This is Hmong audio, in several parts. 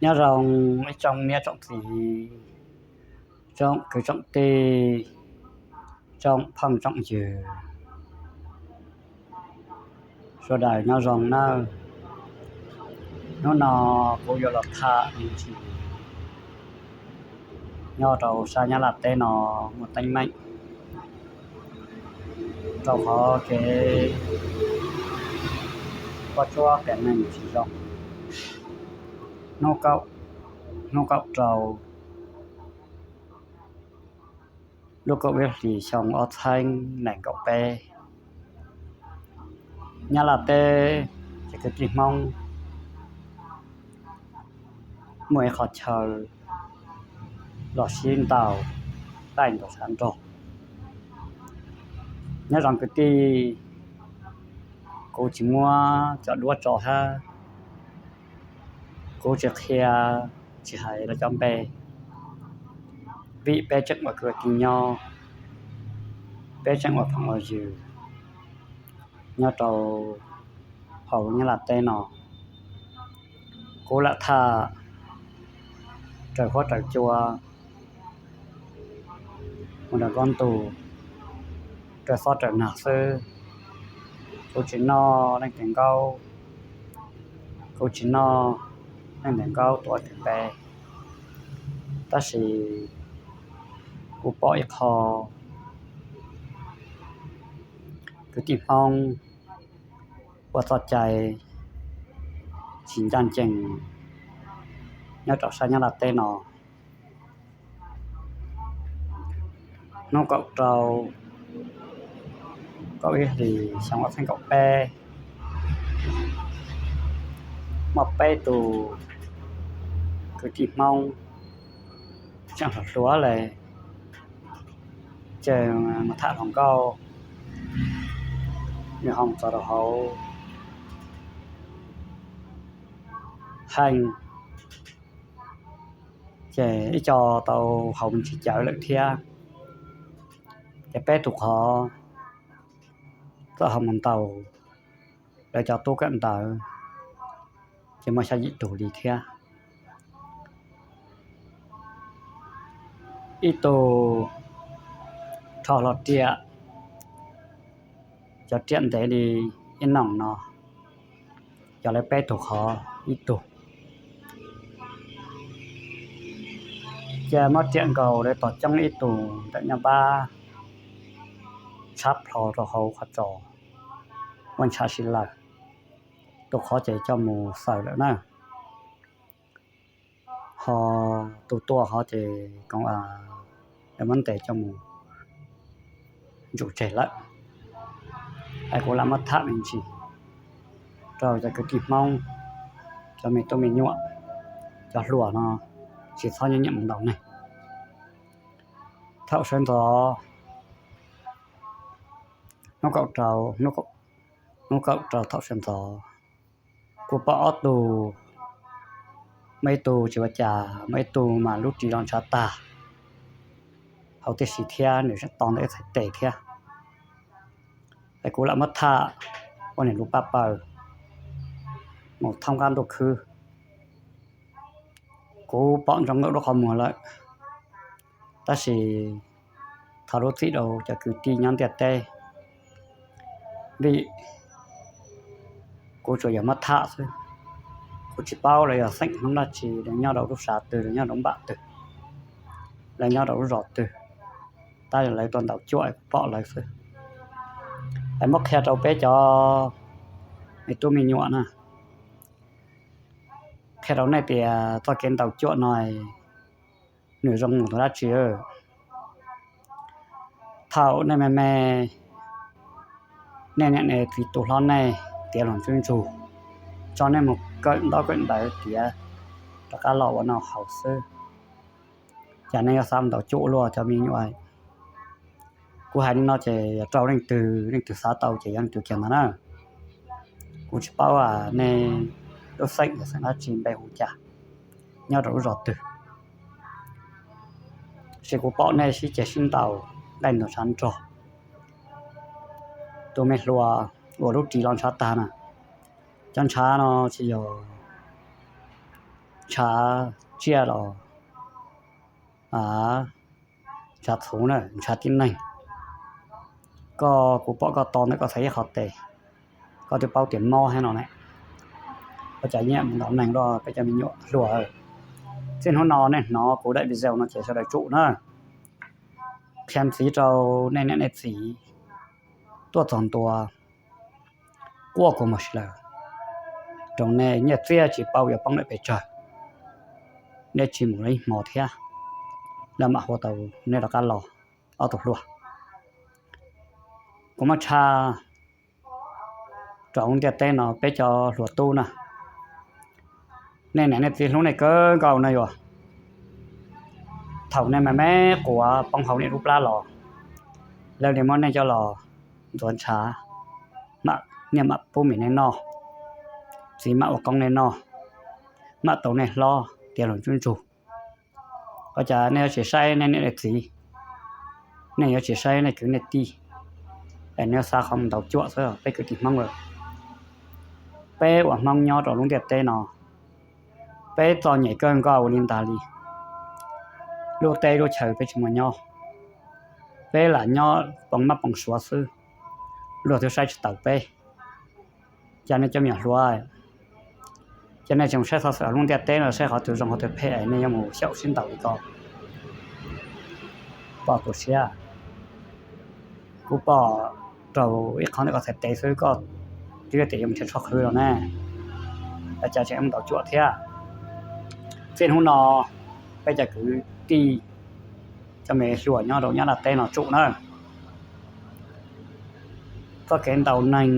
Nyob zoo ib tsoom niam tsoom txiv, tsoom kwv tsoom tij, tsoom phooj tsoom ywg, sawv daws nyob zoo nawb. Hnub no kuv yuav los tham me ntsis nyob rau sab Nyab Laj teb no muaj teeb meem rau qhov kev pob tsuab qias neeg tsis zoo. Hnub kaum, hnub kaum rau lub kaum ib hlis xyoo ob txhiab nees nkaum peb, Nyab Laj teb ces kwv tij Hmoob muaj ib qho chaw los sib ntaus daim ntaus sab nrog. Nyob zoo kwv tij, kuv tsis muab cov duab tso hab, kuv tsis qhia, tsis hais lawv cov npe, vim peb tseem ua kwv tij nyob, peb tseem ua phooj ua ywg nyob rau hauv Nyab Laj teb no. Kuv lam tham raws huab raws cua mus rau kob ntug, raws xob raws nag xwb. Kuv tsis noj leej twg nkaub, kuv tsis noj leej twg nkaub tuav twg npe, tab sis kuv pom ib qho kwv tij Hmoob ua txoj cai tsis ncaj ncees nyob rau sab Nyab Laj teb no. Hnub kaum rau, kaum ib hlis xyoo ob txhiab kaum peb, muaj peb tus kwv tij Hmoob tseem hluas hluas le, ces mus tham hluas nkauj, nws ho mus txog rau hauv heej, ces ib co tau haus me ntsis cawv lawm thiab. Ces peb tus qhov txawm ho mus ntaus lawv cov tub kawm ntawv, ces muaj xya yim tus li thiab. Ib tug rho hlo riam, cov riam ntev li ib noom no, yog lawv peb tug qhov ib tug. Ces muab riam nkaus lawv tog coob ib tug ntawm nyab npab, tshab plho rau hauv qhov tsos, ua ntshav si lawm. Tus qhov ces coj mus xaws lawm na. Ho tus tua qhov ces koom lawv muab ntes coj mus ntsum tseg lawm. Es kuv lam muab tham me ntsis rau cov kwv tij Hmoob, cov me tub me nyuam, cov hluas no tsis txhob nyiam mus ntaus neeg. Thaum sawv ntxov, hnub kaum rau, hnub kaum rau thaum sawv ntxov, kuv pom ob tug, muaj ib tug tsis ua cas, muaj ib tug mas lub ris los ntshav tag hauv tib si thiab nws tseem to ntawm ib txhais tes thiab. Es kuv lam muab tham ua niam lus paj paws mus thoob qab ntuj khwb. Kuv pom ntsoov nkawd lub qhov muag lawm, tab sis thov lub txim rau cov kwv tij nyob ntiaj teb, vim kuv tsuas yog muab tham xwb. Kuv tsis paub lawv yog xeem Hmoob dab tsi, lawv nyob rau lub sav twg, lawv nyob rau lub npam twg, lawv nyob rau lub zos twg, tab sis lawv tuaj ntaus cuam kuv pom lawv xwb. Es muab qhia rau peb cov me tub me nyuam na, qhia rau nej tias txoj kev ntaus cuam no nws zoo mus tau dab tsi. Thaum nej me me, nej niam nej txiv tu hlob nej tiav hluas ntsug ntsug, tso nej mus kawm ntaub kawm ntawv tiav rov qab los ua noj haus xwb, cas nej yuav xav ntaus cuam luaj cov me nyuam. Kuv hais li no ces yog rau leej twg, leej twg xav tau ces yog leej twg kiag ntag na. Kuv tsis paub nej lub xeem yog xeem dab tsi, npe hu cas, nyob rau lub zos twg, tab sis kuv pom nej sib ceg sib ntaus daim ntaus ntshav nrog. Tus me hluas uas lub ris los ntshav tag na, cov ntshav no tsis yog ntshav tsiaj los ntshav txhuv na, ntshav tib neeg. Koj, kuv pom koj to ntawm koj txhais ib qho tes, koj twb paub tias mob thiab no ne. Ua cas nyiam mus ntaus neeg los peb cov me nyuam hluas? Txij hnub no nej hnov kuv daim video no ces sawv daws tsum na. Qhia ntxiv rau nej niam nej txiv tuaj txog ntua quaj kua muag si lawm, rau nej nyiaj txiag tsis paub yuav poob lawm pes tsawg, nej tsis mus li hmo thiab, lawv mam hu tau nej rov qab los. Ob tug hluas, kuv muab tshaj rau lub ntiaj teb no peb cov hluas tub na, nej niam nej txiv hlub nej kawg nkaus no yuav, thaum nej me me quav poob hauv nej lub plab los, lawv li muab nej coj los ntxuav ntshav, niaj mam pub mis nej noj, txiv mam ua qoob nej noj, mam tau nej hlob tiav lus ntsub ntsug. Ua cas nej yuav tsis saib nej niam nej txiv, nej yuav tsis saib nej kwv nej tij, es nej yuav xav qhov mus ntaus cuam xwb? Peb kwv tij Hmoob lawm, peb ua Hmoob nyob rau lub ntiaj teb no, peb txom nyem kawg nkaus ua li ntag li. Lub teb lub chaw peb tsis muaj nyob, peb lam nyob poo mab poo suav xwb, luag twb saib tsis taus peb. Cas nej cov me nyuam hluas, ces nej tseem saib xov xwm lub ntiaj teb no saib qhov twg zoo qhov twg phem nej yuav mus xyaum sib ntaus li ko. Pom kuv siab, kuv pom rau ib qho ntawm koj txhais tes xwb koj twb tias yuav mus nrhiav tshuaj qhwv los ne, cas tseem mus ntaus cuam thiab? Txij hnub no peb cov kwv tij, cov me hluas nyob rau Nyab Laj teb no tsum nawb. Txoj kev ntaus neeg,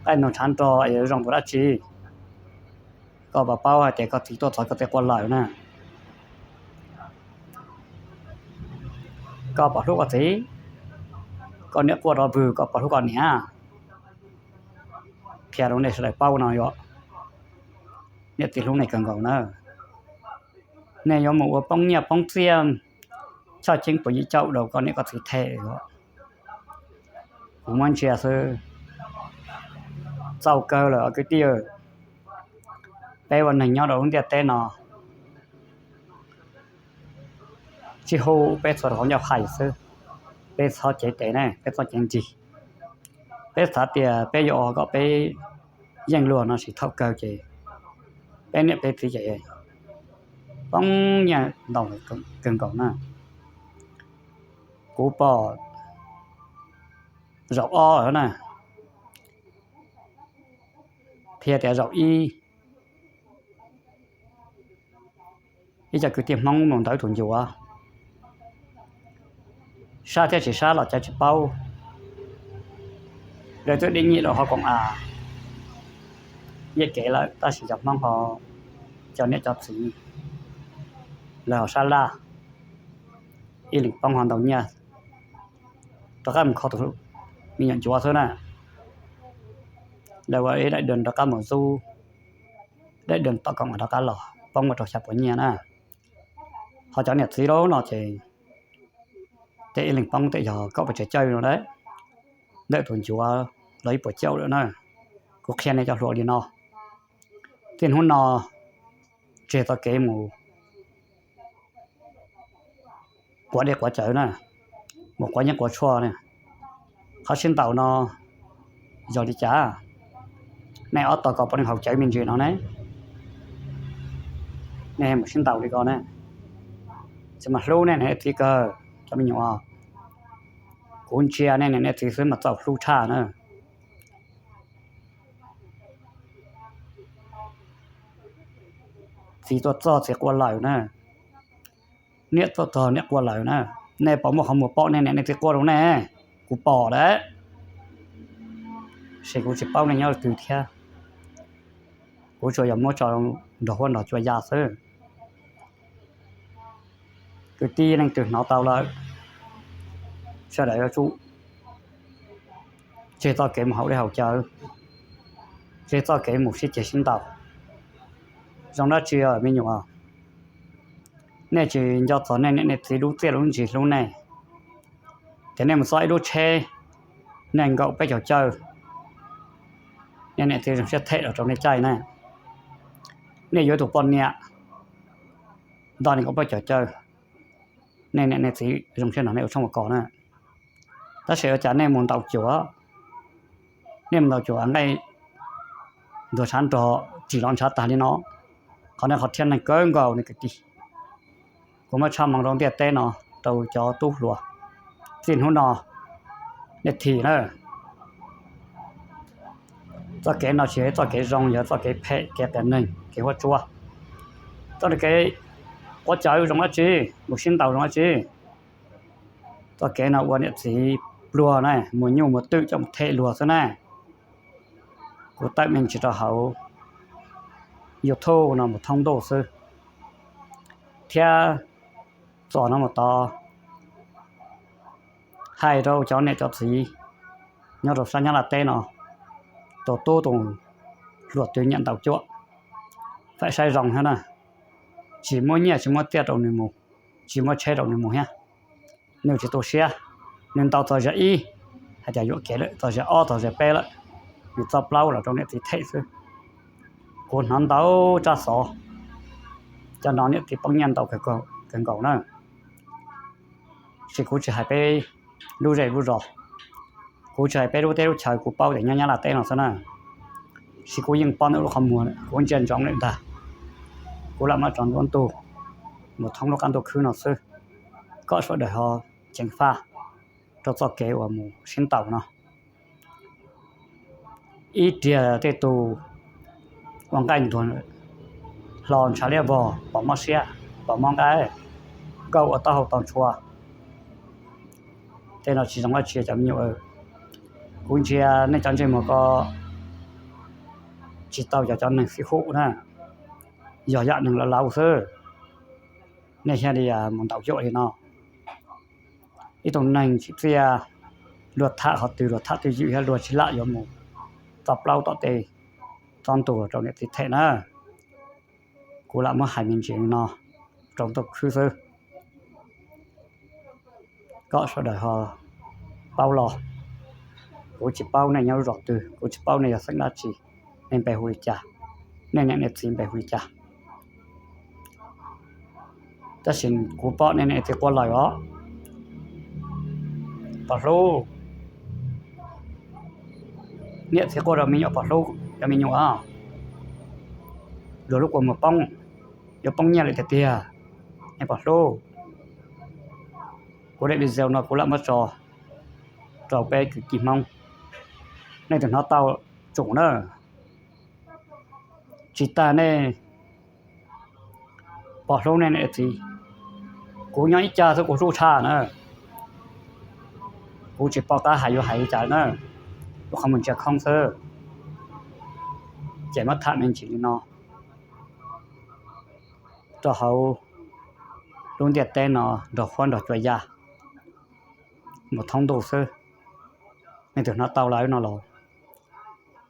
qaij ntaus ntshav nrog es yuav zoo dua dab tsi? Koj puas paub hais tias koj txiv tuaj txog koj txiv quaj lawm na? Koj puas hlub koj txiv? Koj niam quaj rov vwg, koj puas hlub koj niam? Qhia rau nej sawv daws paub no yom, niam txiv hlub nej kawg nkaus na. Nej yuav mus ua poob nyiaj poob txiaj, choj ceeb puas yim caum rau koj niam koj txiv them os. Kuv muab ntsia xwb, txaus kawg lawm os kwv tij. Peb ua neeg nyob rau lub ntiaj teb no, tsis hu peb txhua rau hauv ncauj hais xwb, peb txhob cev tes ne, peb txhob cev nrig. Peb xav tias peb yuav ua kom peb yeej luag no tsis thaum kawg ces peb niam peb txiv ces poob nyiaj ntau kawg nkaus na. Kuv pom zaum ob na, qhia tias zaum ib, ib cov kwv tij Hmoob mus ntaus tus ncuav, sab thiab tsis sab los cov tsis paub, lawv twb dib nyim rau hauv koom av, yeej kev lawm tab sis cov Hmoob ho, cov niam cov txiv, lawv ho sab laj, ib leeg poob ho ntau nyiaj, rov qab mus kho tus me nyuam ncuav xwb na. Lawv ua ib daim dua rov qab mus zub, daim dua tom koom av rov qab los poob ua rau xya puas nyiaj na. Ho cov niam txiv lub no ces, ces ib leeg poob tej yog kaum pes tsawg caug no lawm, ntawm tus ncuav los ib puas caum lawm na. Kuv qhia nej cov hluas li no, txij hnub no tseg txoj kev mus quav dej quav cawv na, mus quav nyiaj quav tshuaj na. Qhov sib ntaus no yog li cas? Nej ob tog kos puav leej haus cawv me ntsis no ne, nej mus sib ntaus li ko ne, tsis mas hlub nej niam nej txiv kawg cov me nyuam. Kuv ntsia nej niam nej txiv xwb mas txaus hlub tshaj na. Txiv tuaj txog txiv quaj lawm na, niam tuaj txog niam quaj lawm na. Nej puas muaj qhov muag pom nej niam nej txiv quaj rau nej? Kuv pom lawm, ces kuv tsis paub nej nyob twg thiab. Kuv tsuas yog muab tso nrog huab nrog cua ya xwb. Kwv tij leej twg hnov tau lawm, sawv daws yuav tsum tseg txoj kev mus haus dej haus cawv, tseg txoj kev mus sib ceg sib ntaus. Zoo dab tsi me nyuam, nej tsis nco txog nej niam nej txiv lub txiaj lub ntsig hlub nej, ces nej mus txog ib lub tsheb nees nkaum peb caug cawj, nej niam txiv zoo siab them los rau nej caij ne. Nej yuav tus poj niam nto nees nkaum plaub caug caw, nej niam nej txiv zoo siab nrog nej ua tshoob ua kos na. Tab sis ua cas nej mus ntaus cuam, nej mus ntaus cuam nqaij ntuag tshav nrog ris los ntshav tag li no, qhov nej qhov thiab neeg kawg nkaus nej kwv tij. Kuv muab tshaj moo rau ntiaj teb no rau cov tub hluas, txij hnub no nej thim na. Txoj kev no tsis yog txoj kev zoo, yog txoj kev phem, kev qias neeg, kev huab tsuab. Txoj kev quav cawv zoo dab tsi, mus sib ntaus zoo dab tsi. Txoj kev no ua niam txiv pluag na, muas nyuj muas twm coj mus them luag xwb na. Kuv tawm me ntsis rau hauv YouTube no mus thoob ntuj xwb, thiab txog no mus tod hais rau cov niam cov txiv nyob rau sab Nyab Laj teb no, tus tub tus hluas twg nyiam ntaus cuam, faim saib zoo thiab na. Tsis muab nyiaj tsis muab txiaj rau nws mus, tsis muab tsheb rau nws mus thiab. Nws tsis tu siab, nws ntaus txog zaum ib, hais tias yuam kev lawm, txog zaum ob txog zaum peb lawm, nws txoj plaub los rau niam txiv them xwb. Kuv hnov ntau tsab xov, cov no niam txiv poob nyiaj ntau kawg nkaus na. Sis kuv tsis hais peb lub zej lub zos, kuv tsis hais peb lub teb lub chaw, kuv paub tias nyob Nyab Laj teb no xwb na. Sis kuv yeej paub nws lub qhov muag, kuv ntsia ntsoov lawm ntag. Kuv lam muab tso nruab ntug mus thoob lub qab ntuj khwb no xwb, kom sawv daws ho ceev faj rau txoj kev uas mus sib ntaus no. Ib riag tej tus ua nqaij ntuag hlo ntshav liab vog, pom mob siab, pom mob nqaij, nkauj ua taub hau tau ntshua. Tej no tsis zoo dab tsi cov me nyuam. Kuv ntsia nej cov ntsej muag ko tsis tau cov, cov neeg xib hwb na, yog yam neeg laus laus xwb. Nej thiaj li mus ntaus cuam li no. Ib tug neeg tsim txiaj, luag tham qhov twg luag tham twj ywm thiab luag tsis lam yuav mus txoj plaub tom tej txob ntug rau niam txiv them na. Kuv lam muab hais me ntsis li no rau ntuj khwb xwb, kom sawv daws ho paub los. Kuv tsis paub nej nyob lub zos twg, kuv tsis paub nej yog xeem dab tsi, nej npe hu li cas, nej niam nej txiv npe hu li cas. Tab sis kuv pom nej niam txiv quaj lawm os. Pog Hlub, niam txiv quaj rau me nyuam, Pog Hlub, cov me nyuam, luag lub kua muag poob, yuav poob nyiaj lawm tiag tiag. Nej Pog Hlub, kuv daim video no kuv lam muab tso rau peb kwv tij Hmoob, nej tus hnov tau tsum na. Tsis tas nej Pog Hlub, nej niam txiv, kuv nyob ib cag xwb kuv hlub tshaj na. Kuv tsis pom qab hais yuav hais li cas na, lub qhov muag ntsia khoob xwb. Ces muab tham me ntsis li no rau hauv lub ntiaj teb no nrog huab nrog cua ya mus thoob ntuj xwb. Nej tus hnov tau lawm no los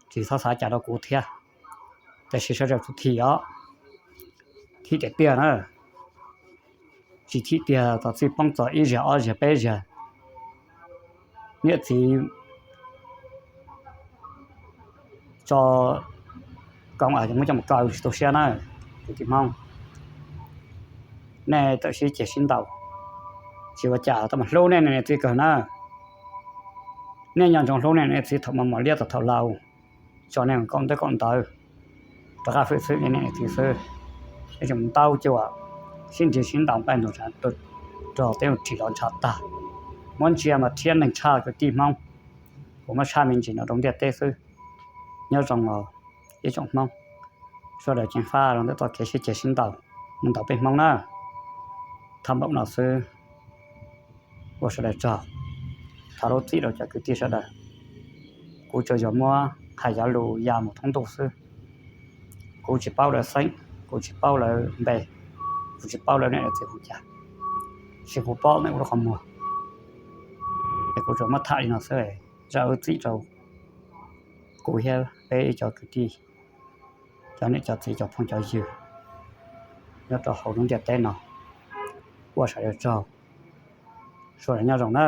tsis txhob xav cas rau kuv thiab, tiam sis sawv daws thim os, thim tiag tiag na, tsis thim tiag txog txij poob txog ib zaug ob zaug peb zaug, niam txiv tso koob muab coj mus kaw tsis tu siab na. Kwv tij Hmoob, nej txawm sib ceg sib ntaus, tsis ua cas, tau mas hlub nej niam txiv kawg na. Nej nco ntsoov hlub nej niam txiv thaum mos mos liab txog thaum laus, tso nej kaum ntaub kaum ntawv rov qab hwm xwb nej niam nej txiv xwb. Nej tseem mus ntaus cuam, sib nrig sib ntaus nqaij ntuag rog tej ris los ntshav tag, muab ntsia mas thiab neeg tshaj kwv tij Hmoob. Kuv muab tshaj me ntsis no rau ntiaj teb xwb. Nyob zoo os ib tsoom Hmoob, sawv daws ceev faj rau ntawm txoj kev sib ceg sib ntaus, mus ntaus peb Hmoob na. Tham npaum no xwb, ua sawv daws tsaug. Thov lub txim rau cov kwv tij sawv daws, kuv tsuas yog muab hais cov lus ya mus thoob ntuj xwb. Kuv tsis paub lawv xeem, kuv tsis paub lawv npe, kuv tsis paub lawv niam lawv txiv hu cas, sis kuv paub ntawm kuv lub qhov muag, es kuv tsuas muab tham li no xwb. Zam lub txim rau kuv thiab peb cov kwv tij, cov niam cov txiv cov phooj cov ywg nyob rau hauv lub ntiaj teb no, ua sawv daws tsaug, sawv daws nyob zoo na.